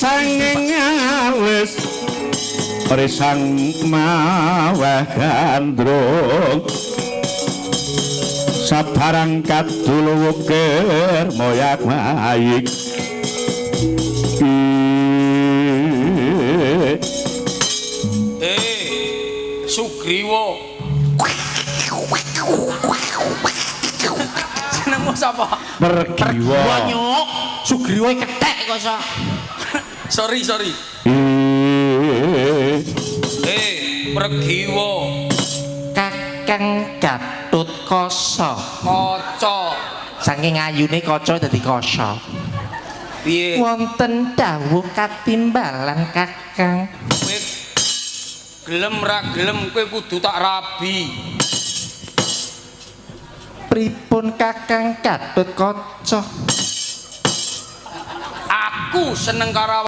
Sanging alis risang maweh gandrung sabarang kadul wukir moyak mayik. Eh, Sugriwa. Jenengmu sapa? Pergiwa. Nyuk. Sugriwa kethek kok iso. Sorry, sorry. Eh, Pregiwa. Kakang Gatut Kasa. Kaca. Saking ayune kaca dadi kasa. Piye? Wonten dawuh katimbalan Kakang. Kowe gelem ra gelem kowe kudu tak rabi. Pripun Kakang Gatut Kaca? Aku seneng karo